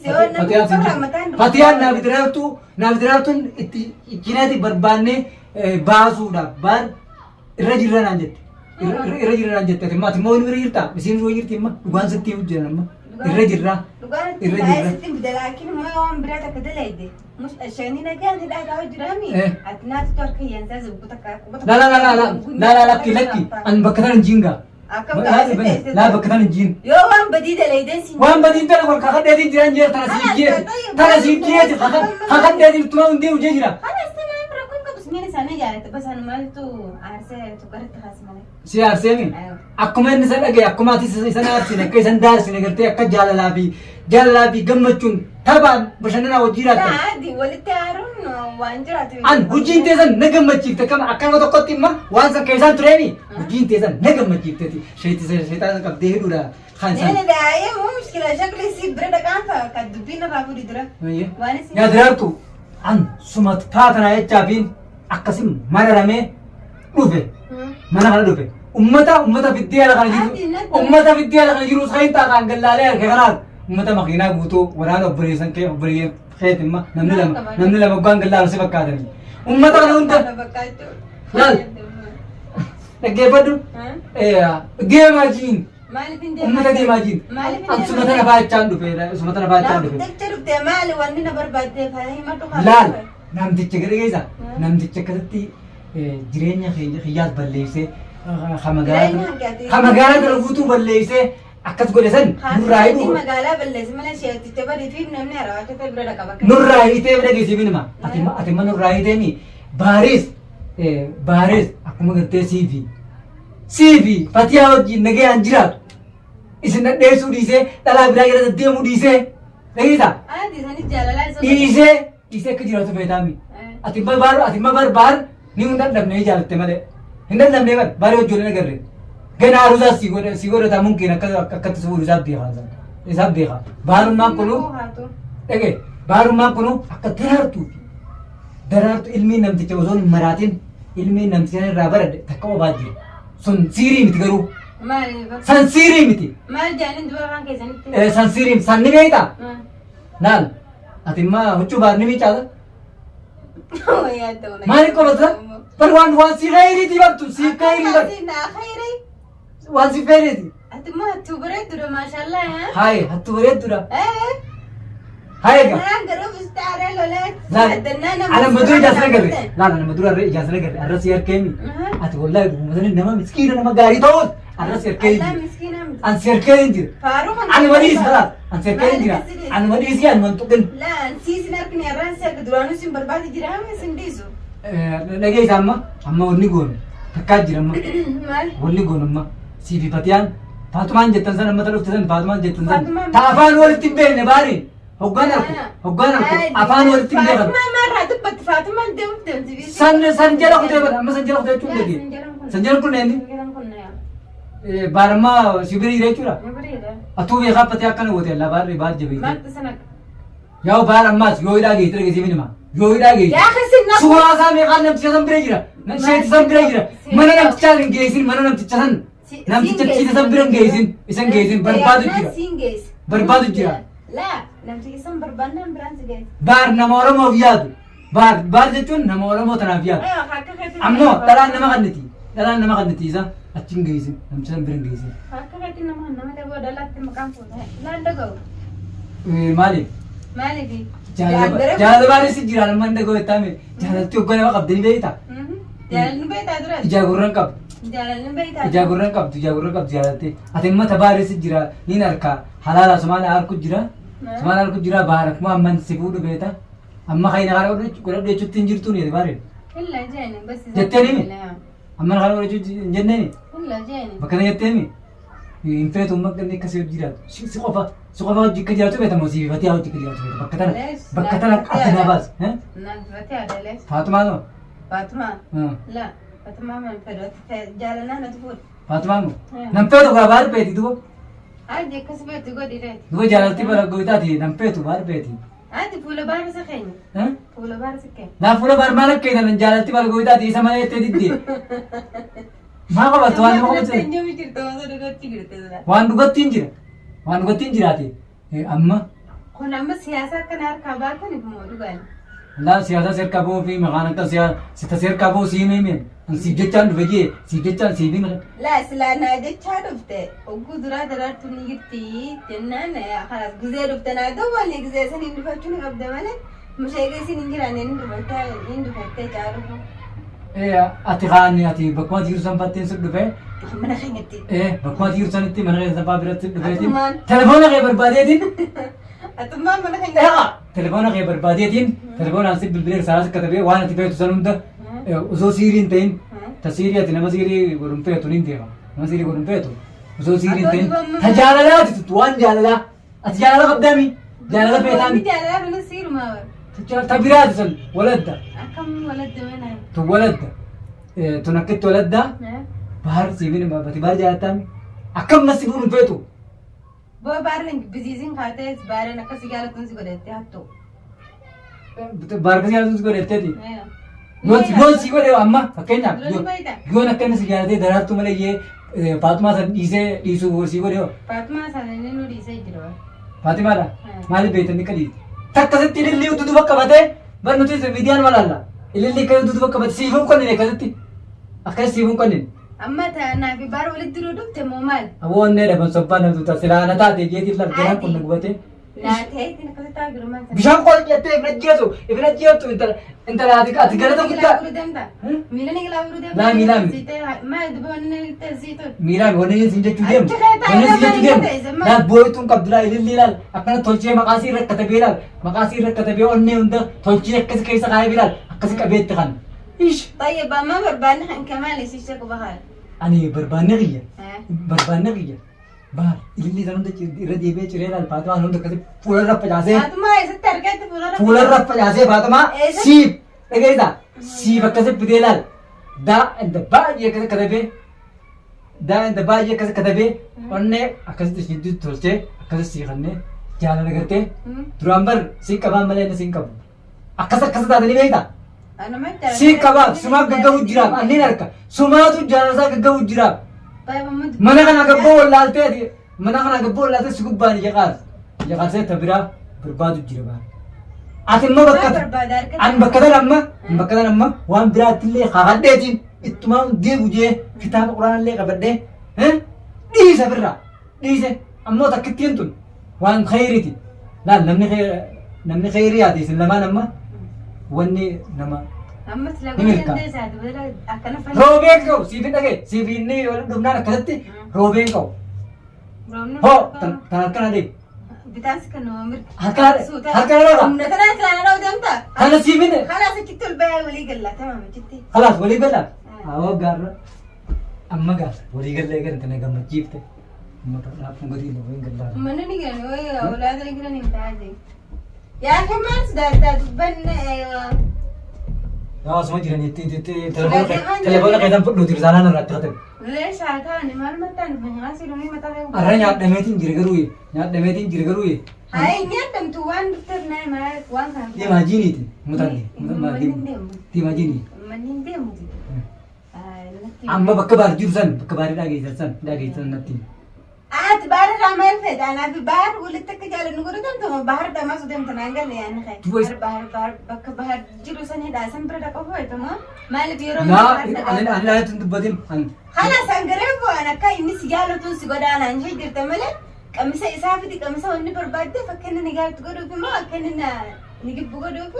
Fatiyaan sin jirtu. Fatiyaan naaf diraartuu naaf diraartuun itti iccineeti barbaannee baasuudhaaf baar irra jirra naan jette. Irra jirra naan jette. Ati immoo irra jirta. Isiin irra jirti amma dhugaan sitti himu jiran amma. Irra jirra. Dhugaan Irra itti jirra. sitti bida laakiin immoo waan biraa takka dalayde. Shanii nagaan hidhaa taa'u jiraami. Ati naatu harka hiyyansaa zubbu takka. La la la la la la la lakki lakki an bakka tana hin jiingaa. Akkam La taasise la bakka tana hin jiin. Yoo waan badii dalayden siin. Waan badii hin dalagu kakadheetiin jiraan jeer tana siif jeeti. Tana siif jeeti kakadheetiin tuma hundee hojii jira. Kanas tamaam rakkoon qabus miila isaanii jaalate basaan maaltu aarsee tukkaratti kaase malee. Si aarseemi. Akkuma inni isa dhagaye akkuma ati isa aarsine akka isan daarsine gartee akka jaalalaa fi jaalalaa fi gammachuun taphaan bashannanaa hojii jiraattan. Adi walitti aaruun waan jiraatu. An hojiin teessan na gammachiifte akkama akka nama tokkotti imma waan san keessaan tureemi hojiin teessan na gammachiifteti sheexaan qabdee hidhuudha kan san. Nene daa'ee moo mushkila shakli si bira dhaqaan fa'a kan dubbiin irraa fuudhi dura. Waan isin. Yaa diraartu an sumat faatanaa jechaafiin akkasin mararamee dhufe mana kana dhufe ummata ummata fiddee ala kana jiru ummata fiddee ala kana jiru sayin taakaan gallaalee harka kanaas ummata makiinaa guutuu waraana obboleessan kee obboleeyyan keeti imma namni lama hoggaan gallaalu si fakkaatanii ummata kana hunda laal dhaggeeffadhu deemaa jiin ummata deemaa jiin an sumata na baachaan dhufe sumata na baachaan dhufe Namticha dhufte maali wanni na barbaadde himadhu laal namticha gara keessa namticha akkasitti jireenya kiyyaas balleessee ka magaalaa kana guutuu balleessee akkas godhe san nurraa hidhuu Magaalaa balleesse malee sheeticha barii fi namni harawaa ta'e bira dhaqaba. Nurraa hiitee bira geessee minima ati imma nurraa hiitee mi baarees baarees akkuma gartee siifi siifi fatiyaa wajjin nagayaan jiraatu isin dhadheessuu dhiisee dhalaa biraa jala deddeemuu dhiisee dhageessaa Ati sanis jaalalaa isa. Dhiisee dhiisee akka jiraatu feetaami. Ati imma baar ati imma bar baar ni hin dadhabne jaalatte malee. Hin dadhabne bar baar wajjin hin agarre. Gana aruusaas si godha si godhata mumkin akka akkatti si fuudhu isaaf beekaa isaan. Isaaf beekaa. Baarummaan kunu dhage baarummaan kunu akka daraartuu fi daraartu ilmiin namticha osoo hin maraatin ilmiin namticha irraa baradhe takka obaa jira. Sun siirii miti garuu. Maal San siirii miti. maal jaaniin dubara afaan keessanitti? San siirii miti. San ni beektaa? Laal, ati immaa huccuu baar ni miicaata. Maaliif qolota? Bar waan waan si khayriiti bartu si khayrii bar. Waan si khayriiti. Ati immoo hattuu bareedduudha maashaallah. Haye hattuu bareedduudha. Haye gaa. Naan garuu bistaaree lolee. Laal, ana madura ijaasa nagarre. Laal, ana madura irra ijaasa nagarre. Arra si harkeemi. Ati wallahi dhuguma sanii nama miskiina nama gaarii ta'uus arra si harkee hin Allah jiru. miskiina miti. An si harkee hin jiru. Faaruu kan. Ani waliis kalaas. An si harkee hin jira. Ani waliis ani man tuqin. Laan siisin harkni irraan si harka duraanuu sin barbaade jira hamma sin dhiisu. Dhageessa amma amma wanni goonu takkaa jira amma Maal? wanni goonu amma sii fi Fatiyaan Faatumaan jettan san amma ta dhufte san Faatumaan jettan san Faatumaan- ta afaan walitti hin beekne baari hoggaan arku hoggaan arku afaan walitti hin beekan Faatumaa maarraa dubbatti Faatumaan deemuuf deemti. san san jala kutee bara amma san jala kutee jechuun dhagee san jala kun eenyu Baarummaa si bira jira jechuudha. Atuu beekaa fatee akkana goote allaa baarri baar jabeessite. Yaa baar ammaas yoo hidhaa geessite dhageessee minima. Yoo hidhaa geessite. Suuraa isaa meeqaan namticha san bira jira. Sheeti san bira jira. Mana namtichaa hin geessin mana namticha san. Namticha ciise san bira hin geessin. Isa hin geessin barbaadu jira. Barbaadu jira. Baar nama Oromoof yaadu. Baar baar jechuun nama Oromoo tanaaf yaadu. Ammoo dhalaan nama kanniti. Dhalaan nama kanniti isa achi hin geessin. Namticha san bira hin geessin. Akka keetti nama nama daboo dhalaatti maqaan fuudha. Laan dhaga'u. Maaliif? Maaliif? Jaalala baanis jira nama hin dhaga'u jettaame. Jaalalti hoggaa nama qabdi ni beektaa? Jaalalli beektaa dura. Ijaa gurran qabdi. Jaalalli beektaa. Ijaa gurran qabdi. Ijaa gurran qabdi jaalalti. Ati imma tabaaris jira niin harkaa halaala sumaan harku jira. Sumaan harku jira baara kuma amman si fuudhu beekta. Amma kan kana godhadhu jechuutti hin jirtuun jedhe baareen. Illa jeeni bas. Jettee ni? Amma kana godhachuu hin jenneeni? Illa jeeni. Bakka kana jetteemi? Hin feetu amma inni akkasii hojii jiraatu. Si qofa si qofa hojii akka jiraatu feeta moo si fatee hojii akka jiraatu feeta bakka tana bakka tana adda naa baasi. Naaf fatee adalees. Faatumaa noo? Faatumaa. La Faatumaa man fedhu jaalanaa natu fuudhe. Faatumaa moo? Nan feetu gaa baar feeti duba. Haji akkas feetu godhi reeti. Duba jaalalti bara goytaati nan feetu baar feeti. Ati fuula baara isa keenya. Fuula baara isa keenya. Laa fuula baar maal akka jedhan jaalalti bara goytaati isa malee jettee diddee. Maa qabattu waan nama qabattu. Hin jiru jirta osoo dhugatti jirte. Waan dhugatti hin jira. Waan dhugatti hin jiraate. Amma Kun amma siyaasa akkana harkaa baatan ifuma dhugaan. Laa siyaasa seerkaa ba'uu fi maqaan akka siyaasa seerkaa ba'uu sii himee an siif jechaan dhufe jee siif jechaan siif hime. Laa silaa naa jechaa dhufte ogguu duraa daraartu ni jirti jennaan kalaas gizee dhufte naa dawwalni gizee san hin dhufachuu ni qabda malee musheeqee isin hin jiraanne ni dhufattee ni dhufattee caalufu. Ati kaan ati bakkuma ati jiru san fatteen si dhufe. Mana keenyatti. Bakkuma ati jiru sanitti mana keessa fa'aa biratti dhufeetiin. Atummaan. Telefoona kee barbaadeetiin. Atummaan mana keenya. Eegaa telefoona kee barbaadeetiin telefoonaan si bilbilee risaalaas katabee waan ati feetu san hunda osoo siirii hin ta'in ta siirii ati nama siirii godhun feetu niin deema. Nama siirii godhun feetu osoo siirii hin ta'in ta jaalalaati tuttu waan jaalalaa ati jaalala qabdaami jaalala feetaami. Jaalala kunis siirumaa bara. Ta biraati sun waladda. Akkam waladda manaan. Tun waladda. Tun akkitti waladda. Bahar siifin bati bahar jaalattaami. Akkam nasi fuudhu feetu. Boo baarren biziisin kaatee baarren akkasi jaalatuun si godhattee hattu. Bahar kasi jaalatuun si godhatteeti. Yoon si godhe amma fakkeenyaaf yoon akka inni si jaalatee daraartuu malee iyyee Faatumaa san dhiisee dhiisuu si godhe hoo. Faatumaa sana inni nu dhiisee jira. Faatimaadha. Maaliif beektan akka dhiiste? Takka sitti ilillii ututu bakka batee bar nuti miidiyaan malaalla. Ilillii akka ututu bakka batee siifuu qonnine akkasitti. Akkas siifuu qonnine. Amma tanaa fi baara walitti diruu dhufte moo maal? Aboo onnee dhaban sobbaa namtu ta'a silaa na taate jeetiin lafa garaan kun na gubatee. Naa ta'eetiin akkasitti haa jiru maal? Bishaan qola jettee ifin ajjeesu ifin ajjeeftu intala intala ati ati galata guddaa. Miila ni gilaa furuu deemta. Laa, miilaa miti. Maal dubbii wanni ni teessii tun. Miilaan wanni inni siin jechuu deemu. Achi kee taa'ee Wanni siin jechuu lamaan deemu. hin ta'e, Laal booyituun qabdu laal ililli laal akkana tolchee maqaa sii irra katabee laal maqaa sii irra katabee onnee hunda tolchee akkasi keessa kaayee laal akkasi qabeetti kan. Ish. Tayyib amma barbaanne kan kamaal isicha quba haala. Ani barbaanne kiyya. Barbaanne kiyya. Baal ililli san hunda irra deebi'ee ciree laal Faatumaa hunda akkasi fuularra facaasee. Faatumaa eessatti argatte fuularra? Fuularra facaasee Faatumaa Eessatti? siif dhageessaa siif akkasi fidee laal daa inda baay'ee akkasi katabee daa inda baay'ee akkasi katabee onnee akkasitti jidduutti tolchee akkasi sii kannee jaalala gartee duraan bar siin qabaan malee inni siin qabu. Akkas akkas taatanii beektaa? Siin qabaaf sumaa gaggabu jiraaf anneen harka sumaatu jaalala gaggabu jiraaf. Mana kana gabboo wallaaltee ati mana kana gabboo wallaaltee si gubbaan ija qaas ija qaasee ta biraa barbaadu jira baara. Ati immoo bakka an bakka tan amma an bakka tan amma waan biraatti illee kakadheetiin ittumaa deebu jee kitaaba quraana illee qabadhee dhiisa birraa dhiise ammoo takkittiin tun waan khayriiti laal namni namni khayrii yaate isin lamaan amma wanni nama Amma sila Ni milkaa. dandeessaati bira akkana fanni. Roobeen qabu siif hin dhagaye siif inni dhumnaan akkasitti roobeen qabu. Roobni Hoo tan tan harkaan adeemu. Bitaan si kan nama mirga. Harkaan dhaqa. Humna tanaa silaa dha'uu deemta. Kana siif hin Kalaas achitti ol bayaa walii galla tamam achitti. Kalaas walii galla. Awoo gaarra. Amma gaarra walii galla eegan tana gammachiifte. Amma dhaabbuun gatii hin hin gallaa. Manni ni galan wayii awlaada ni galan hin taate. Yaa kan maal sodaattaa dubbanne. Yaa osuma jiran itti itti telefoona keessan fudhuuti risaalaan irratti katabe. Leeshaa taane maal mattaan dhufanii silumii mataa kee. Arra nyaadhameetiin jira garuu nyaadhameetiin jira garuu. Hayi nyaadhamtu waan dhufteef naa maal waan kana. Deemaa jiiniiti mutanni. Manni hin deemu. Deemaa jiinii. Manni hin deemu. Amma bakka baar jiru san bakka baarii dhageessan san dhageessan natti. Ati baar irraa maal fedha? Anaaf baar walitti akka jaalannu godhatan tuma baar dhamaa sodeemta naan galle yaanni kee. Duba is- Baar baar bakka baar jiru san hidhaa san bira dhaqoo feetama. Maaliif yeroo Laa baar ani dhaqaa? ani laayatu hin dubbatin ani. Kana sangaree bu'aan akka inni si jaalatuun si godhaa naan jee jirta malee qamisa isaa fidi qamisa wanni barbaaddeef akka inni ni gaaritti godhuuf immoo akka inni ni gibbu godhuuf.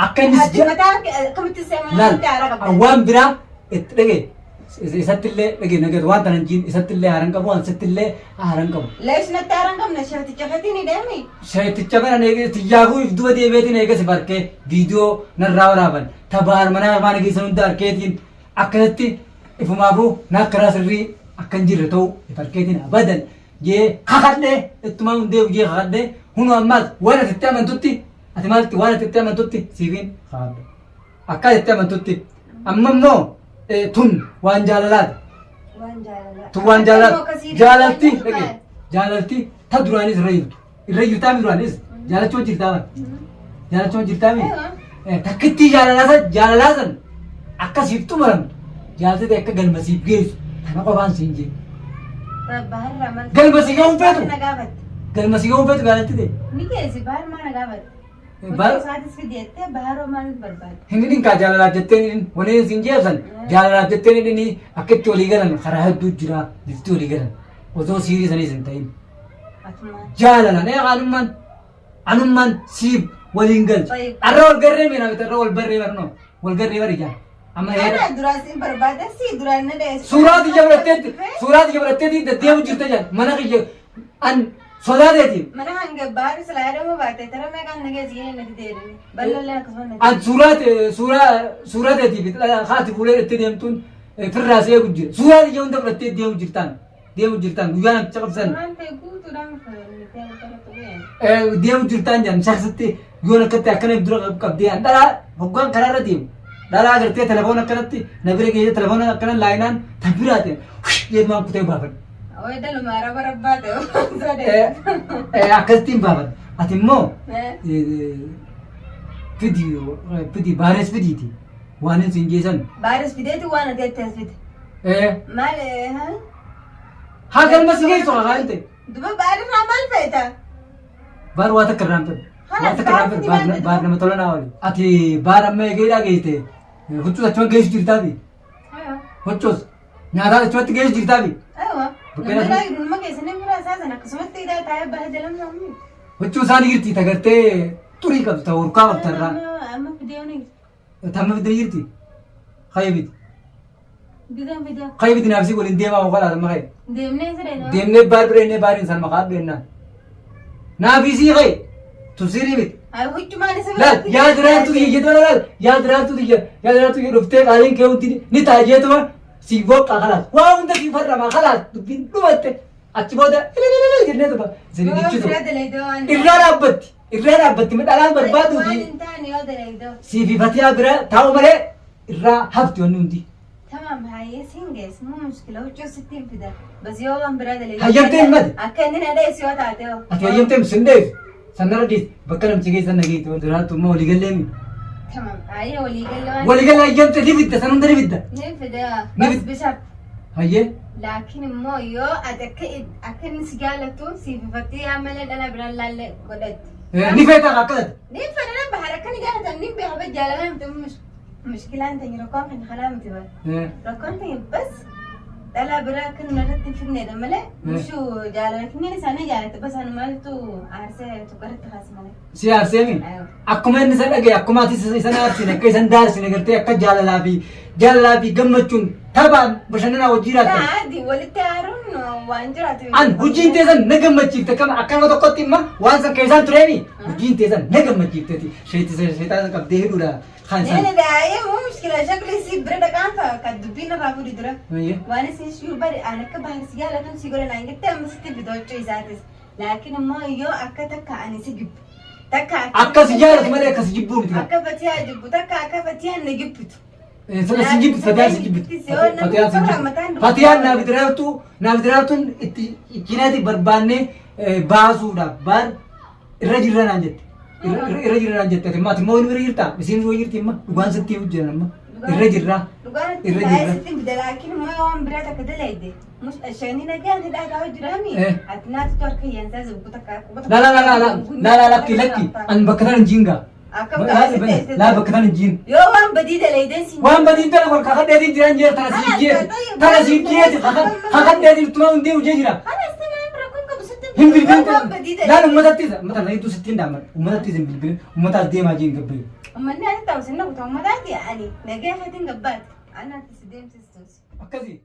Akka inni si Ati mataa akkamitti si Laal amanaa aaraa qabda. waan biraa itti dhage isatti illee dhage nagatu waan tanan jiin isatti illee haaran qabu waan sitti illee haaran qabu. Leesh natti aaraan qabna shafticha fetii ni deemi. Shayticha kana eege tiyyaafuu if duba deebi'eetiin eegas if harkee viidiyoo narraa waraaban tabaar manaa afaan geessan hunda harkeetiin akkasitti ifumaafuu naa karaa sirrii akka hin jirre ta'u if harkeetiin abadan jee kakadhee ittumaa hundee jee kakadhee hunu ammaas waan ati itti amantutti ati maalitti waan ati itti amantutti siifiin kakadhe akka ati itti amantutti amma immoo tun waan jaalalaati. Waan jaalalaa. Tun waan jaalalaati. Jaalalti dhage jaalalti ta duraanis irra jirtu. Irra jirtaa mi duraanis jaalachuu jirtaa mi? Jaalachuu jirtaa mi? Takkittii jaalalaa san jaalalaa san akka siif xumuramtu jaalalti akka galma siif geessu tana qofaan siin jee. Baharraa maal? Galma si ga'uun feetu? Na gaafatte. Galma si ga'uun feetu jaalalti ta'e. Ni geessi baar maana gaafate. Baar- Huccuu isaatis fidi jettee baharoo maaliif barbaadde? Hin hidhin kaa jaalalaaf jettee hin hidhin. Wanni isin jeebsan jaalalaaf jettee hin hidhin akka itti walii galan karaa hedduu jira bifti walii galan osoo siirii saniis hin ta'in. Atumaan. Jaalalaan ee anummaan anummaan siif waliin galcha. Tayyib. Arra wal garree miidhaa miti arra wal barree barnoo wal garree bari jaa. Amma heera. Kana duraan siin barbaada si duraan na dheessu. Suuraa tiyya fudhatteetti suuraa tiyya fudhatteetti deddeemu jirta jaan mana kiyya an sodaa teeti. Mana hanga baarri silaa jedhamu baate tara meeqaan na geessi jedhee natti deebi'e. Bal'allee akkasuma natti. An suuraa suuraa suuraa teetiif haati fuulee itti deemtuun firraa si eegu jira. Suuraa tiyya hunda fudhattee deemu jirtaan deemu jirtaan guyyaa namticha qabsan Suuraan ta'e guutuudhaan fudhannitee akka bu'een. Deemu jirtaan jaan shaksitti yoon akkatti akkana dura qabdee an dhalaa hoggaan karaarra deemu. Dhalaa agartee telefoon akkanatti na bira geessee telefoon akkana laayinaan ta biraa ta'e deemaan kutee baafadha. Awee daluma araba rabbaa ta'e. Akkasittiin baafadha. Ati immoo fidi fidi baarees fidiiti waan hin siin geessan. Baares fideeti waan ati itti as fide. Maal haa? Haa galma si geessu haa hin ta'e. Duba baarirraa maal feeta? Baar waa takka irraa hin fedhu. Waa takka irraa hin fedhu. Baar nama tola naa wali. Ati baar amma eegeedhaa geessite huccuu achuma geessu jirtaafi. Huccuus nyaataa achumatti geessu jirtaafi. Aywa. Nama laa nama keessanii bira isaasan akkasumatti hidhaa taa'ee bahe jalamuu ammi. Huccuu isaanii jirti tagartee xurii qabdu ta urkaa qabdu irraa. Amma fidee ni Tamma fidee jirti. Kayya fidi. Bidaan fidaa. Kayya fidi naaf si waliin deemaa hoo kalaas amma kayya. Deemnee siree. Deemnee baar bira innee baariin san maqaa dhennaan. Naaf isii kayya. Tufsirii miti. Ay huccumaan isa Laal yaa diraartuu tiyya jetuma laal yaa diraartuu tiyya yaa diraartuu tiyya dhuftee qaaliin kee hundi ni ta'a jetuma si boqqaa kalaas waa hunda si farramaa kalaas dubbiin dhumatte achi booda ilililil jennee tuba isin dhichitu irraa dhaabbatti irraa dhaabbatti dhalaan barbaaduu Waan fi hin taane yoo dalaydoo. sii fi fatiyaa bira taa'u malee irraa hafti wanni hundi. Tamam hayyee siin geessu muu mushkila huccuu sitti hin fida. Bas yoo waan biraa dalaydoo. Hayyamtee hin mate. Akka inni na dheessu yoo taate hoo. Ati hayyamtee sin dheessu sanarra dhiis bakka namtichi keessa na geessu jiraattu immoo waliigallee mi. Tamam hayyee walii galle waan. Waliigalee hayyamte ni fidda san hunda ni fidda. Ni fida. Ni Bas fida. bishaan. Hayyee. Laakiin immoo yoo ati akka akka inni si jaalatu siif ifattee yaa malee dhala biraan laalle godhatti. Ni feetaa akkanatti. Ni fedha bahar akka ni jaalatan ni beeka jaalala miti mushkilaan ta'e rakkoon kan kanaa miti bara. Rakkoon ta'e bas dhala biraa akka nu irratti hin fidnedha malee mushuu jaalala kinneen isaanii jaalatti bas anu maaltu aarsee tokko irratti kaase malee. Si aarseemi. Akkuma inni isa dhagaye akkuma ati isa aarsine akka isan daarsine gartee akka jaalalaa fi jaalalaa fi gammachuun taphaan bashannanaa hojii jiraattan. Adi walitti aaruun waan jiraatu. An hojiin teessan na gammachiifte akkama akka nama tokkotti imma waan san keessaan tureemi hojiin teessan na gammachiifteti sheexaan qabdee hidhuudha kan san. Nene daa'ee moo mushkila shakli si bira dhaqaan fa'a kan dubbiin irraa fuudhi dura. Waan isin shuu bari an akka bahar si jaalatan si godha naan jettee amma sitti bitochuu isaatis. Laakiin immoo yoo akka takka ani si jibbu takka Akka si jaalatu malee akka si jibbuu miti. Akka fatiyaa jibbu takka akka fatiyaan na jibbitu. Sana si jibbitu fatiyaan si jibbitu. Fatiyaan si jibbitu. Fatiyaan naaf diraartuu naaf diraartuun itti iccineeti barbaannee baasuudhaaf baar irra jirra naan jette. Irra jirra naan jette. Ati immoo bira jirtaa? Isiin irra jirti imma dhugaan sitti hojjetan amma. Irra jirra. Dhugaan Irra taa'ee jirra. sitti fida laakiin immoo yoo waan biraa takka dalayde. Shanii nagaan hidhaa taa'u jiraami. Ati naatu harka hiyyansaa zubbu takka quba La la la la la la la lakki lakki an bakka tan hin jiingaa. Akkam taasise Laa bakka tan hin jiin. Yoo waan badii dalaydeen siin Waan badii dalagu kakadheetiin jiraan jira tana siif jeeti. Tana siif jeeti kakadheetiin tuma hundee hojii jira. Kanas tanaan rakkoon qabu sitti Hin Yoo waan bilbilin. badii Laal dalaydeen. uummatattis uummata layituu sittiin daammadha. Uummatattis hin bilbilin. Uummataas deemaa jiin gabbayu. Uummanni ati ta'u sinna kutaa uummataati ani nagaa keetiin gabbaati. Ana ati si deemsistuus. Akkasii.